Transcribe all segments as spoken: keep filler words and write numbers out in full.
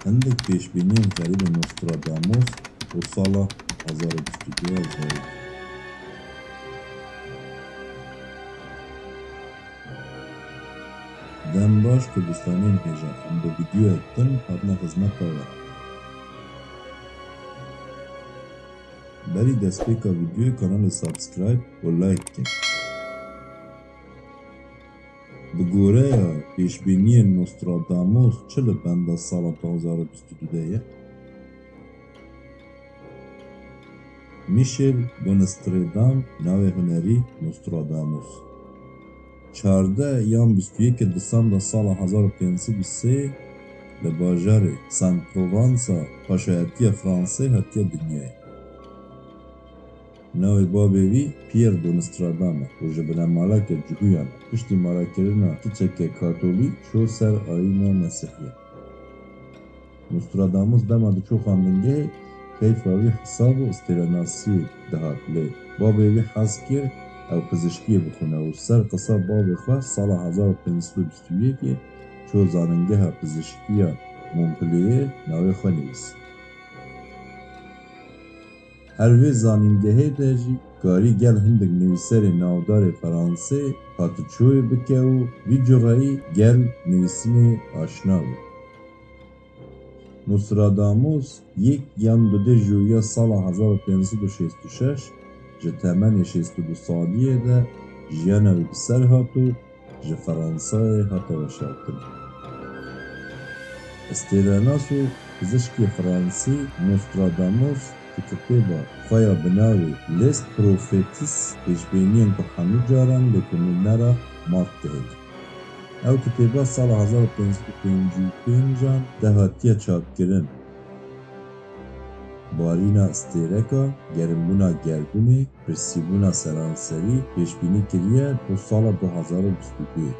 Hindek pêşbîniyên xerîbê Nostradamus û sala hezar û bîst û du ya zarok. Dem baş Kurdistaniyên hêja, em bi vîdyoyek din hatine xizmeta we. Berî destpêka vîdyoyê kanalê subscribe û like kin. Bi goreya pêşbîniyên Nostradamus çi li benda sala du hazar û bîst û du de ye? Michel Bonestredam, navê hunerî Nostradamus. Çardeh yan bîst û yek Disembra sala hezar û pênc sed û sê li bajarê Saint-Provence-a Paşayetiya Fransê hatiye dinyayê. Navê babê wî Pierre Bonestradam e û ji binemaleke Cihûyan e. Piştî malekirina kiçeke katolîk çû ser ayîna Mesîhiyan. Nostradamus dema diçû xwendingehê, keyfa wî hesab û stêrenasiyê dihat, lê babê wî hez kir ew pizişkiyê bixwîne û ser qisa babê xwe sala hezar û pênc sed û bîst û yekê çû Zanîngeha Pizişkiya Montpellierê navê xwe nivîs. Her vê zanîngehê de jî karî gel hindek nivîserê navdarê Fransê hatiçoyê bike û vî cureyî gel nivîsînê aşina bû. Nostradamus yek yan dudê Jûya sala hezar û pênc sed û şêst û şeş ji temenê şêst û du saliyê de jiyana wî bi ser hat û ji Fransayê hate veşartin. Stêrenas û pizişkê fransî Nostradamus di kitêba xwe ya bi navê Les Prophéties pêşbîniyên ku hemû caran lê ku nûne re mat dihêle. Ew kitêba sala hezar û pênc sed û pêncî û pêncan de hatiye çapkirin. Barîna stêreka, gerimbûna gerdûnê, birsîbûna seranserî pêşbînî kiriye bo sala du hazar û bîst û duyê.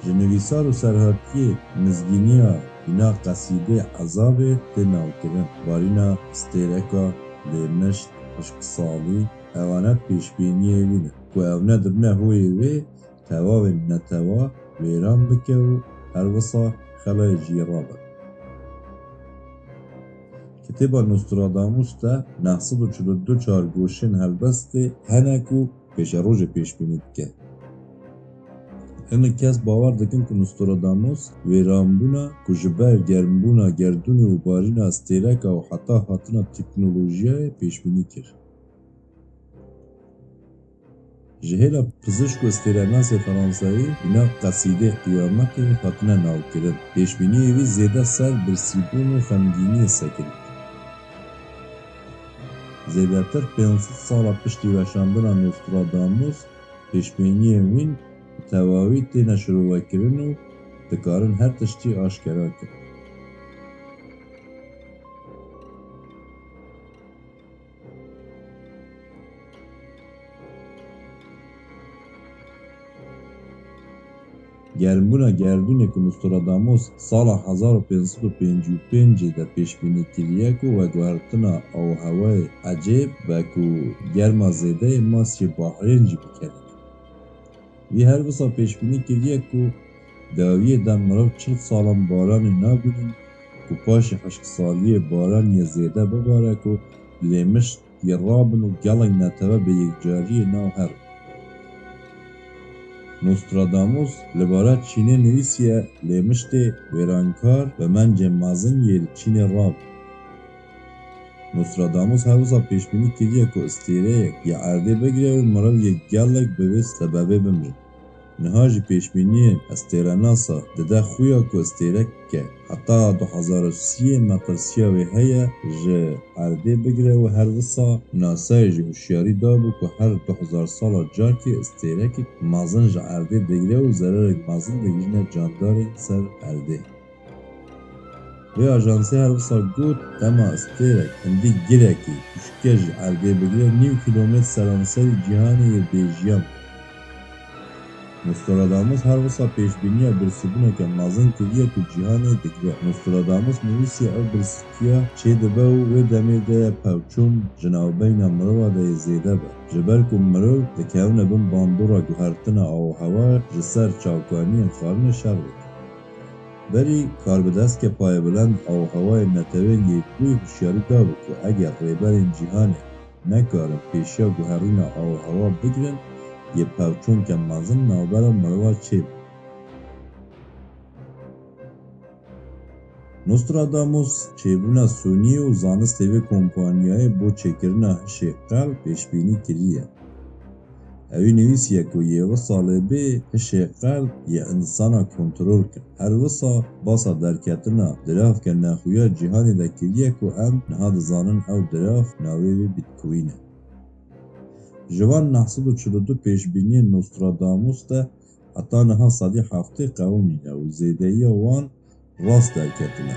Ji nivîsar û serhatiyê mizgîniya îna qesîdê ezabê tê navkirin. Barîna stêreka, lêmişt, hişksalî, ewane pêşbîniyê wî ne ku ewne dibine hoyê wê tewavên netewa wêran bike û her wisa xelayê jî rabe. Kitêba Nostradamus de neh sed û çil û du çargoşên helbestê hene ku pêşerojê pêşbînî dike. Hinek kes bawer dikin ku Nostradamus wêranbûna ku ji ber germbûna gerdûnê û barîna stêreka û heta hatina teknolojiyayê pêşbînî kir. Ji hêla pizişk û stêrenasê fransayî îna qesîdê qiyametê hatine navkirin. Pêşbîniyê wî zêde ser birsîbûn û xemgîniyê sekirî. Zêdetir pênc sed sala piştî weşandina Nostradamus, pêşbîniyên wî bi tewawî têne şirovekirin û dikarin her tiştî aşkera kin. Germbûna gerdûnê ku Nostradamus sala hezar û pênc sed û pêncî û pêncê de pêşbînî kiriye ku veguhertina avhewayê ecêb be ku germa zêdeyê masiyê bahrên jî bikerîne. Wî her wisa pêşbînî kiriye ku dawiyê de mirov çil salan baranê nabînin ku paşê hişksaliyê baran yê zêde bibare ku lêmişt yê rabin û gelek netewe bi yekcariyê nav herin. Nostradamus li bara çînê nivîsiye, lêmiştê wêrankar bi mencên mezin yê li çînê rabin. Nostradamus her wisa pêşbînî kiriye ku stêreyek yê erdê bigire û mirov yê gelek bi vê sebebê bimirin. Niha jî pêşbîniyên stêrenasa dide xuya ku stêreke heta du hezar û sîyê metirsiya wê heye ji erdê bigire û her wisa NASAyê jî hişyarî dabû ku her du hezar sala carkê stêrekek mezin ji erdê digire û zererek mezin digihîne candarên ser erdê. Vê ajansê her wisa got, dema stêrek hindî girekê û şike ji erdê bigire, nîv kîlomêtr seranserî cîhanê yê bêjiyan bû. Nostradamus her wisa pêşbîniya birsîbûneke mezin kiriye ku cîhanê digire. Nostradamus nivîsiye ev birsîtiya çêdibe û wê demê de ye pevçûn ji navbeyna mirova de yê zêde be. Ji ber ku mirov dikevine bin bandora guhertina avhewa ji ser çavkaniyên xwarinê şer dikin. Berî karbidesteke payebilend û hewayê Netewên Yekbûyî hişyarî dabû ku eger rêberên cîhanê nekarin pêşiya guherîna û hewa bigirin, yê pevçûnke mezin navbera mirova çêbû. Nostradamus çêbûna sûnî û zanistê vê kompanyayê bo çêkirina hişê qelb pêşbînî kiriye. Ewî nivîsiye ku yê wisa lê bê hişê qelb yê insana kontrol kin. Her wisa basa derketina diravke nexuya cîhanê de kiriye ku em niha dizanin ew dirav navê wê Bitcoin e. Ji van neh sed û çil û du pêşbîniyên Nostradamus de heta niha sedî heftê qewimîne û zêdeyiya wan rast derketine.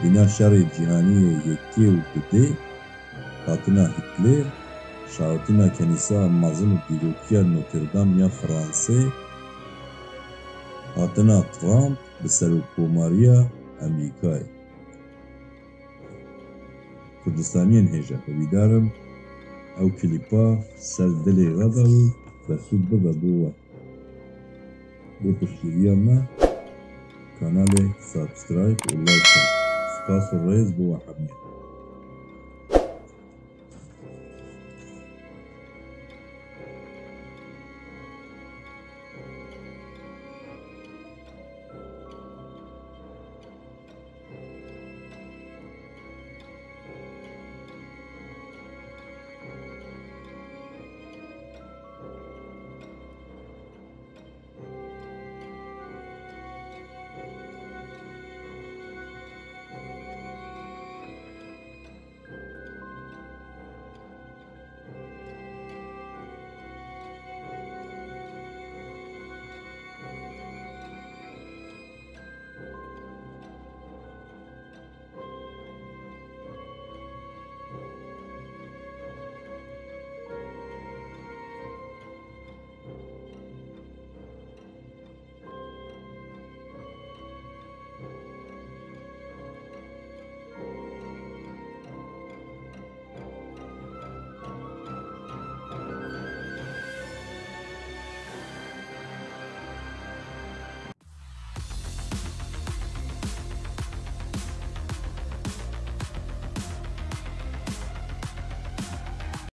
Bîna Şerê Cîhanî yê Yekê û Dudê, hatina Hitler, şewitîna kenîseya mezin û dîrokiya Notre Dame ya Fransê, hatina Trump bi serokkomariya Amerîkayê. Kurdistaniyên hêja, hêvîdar im ew klîpa ser dilê we be û bersûd bibe bo we. Bo piştgiriya me, kanalê subscribe û like kin. Spas û rêz bo we hemî.